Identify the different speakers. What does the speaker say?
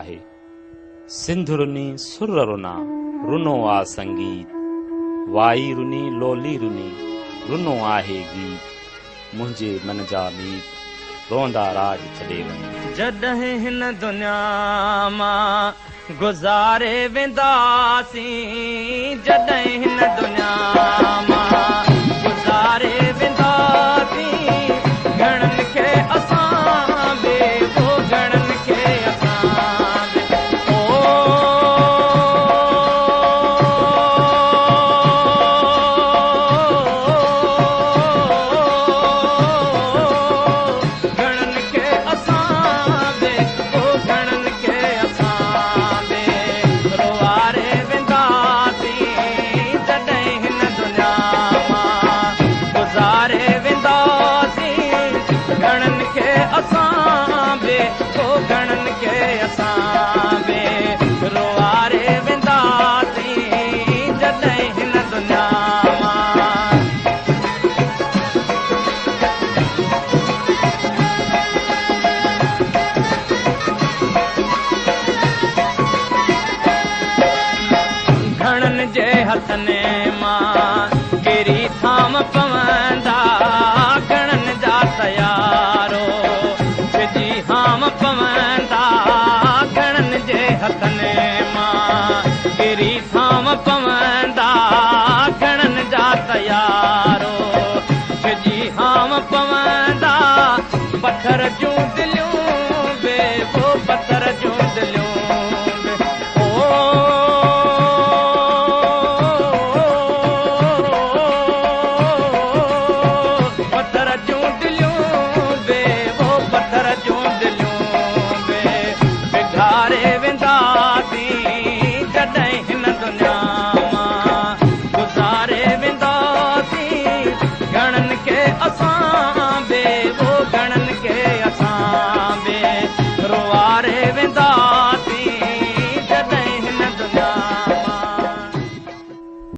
Speaker 1: آهي. سنڌ رني سر رنا، رنو آ سنگيت. وائي رني لولي رني، رنو آهي گيت. منهنجي من جا ميت، روئندا راڄ ڇڏي وڃي.
Speaker 2: جڏهن هن دنيا مان گذاري وينداسين، جڏهن هن دنيا مان گذاري وينداسين، گهڻن کي اسان به او گهڻن کي اسان به او گهڻن کي اسان به او گهڻن کي اسان به روئاري وينداسين، جڏهن هن دنيا مان گذاري وينداسين، گهڻن کي اسان به او گهڻن کي اسان به روئاري وينداسين، جڏهن هن دنيا مان. گهڻن جي هٿن مان ڪري ٿام پوندا، گهڻن جا تيارو ڇڄي هام پوندا، گهڻن جي هٿن مان ڪري ٿام پوندا، گهڻن جا تيارو ڇڄي هام پوندا، پٿر جون دليون به پو پٿر جون دليون به او پٿر جون دليون به او پٿر جون دليون به بگهاري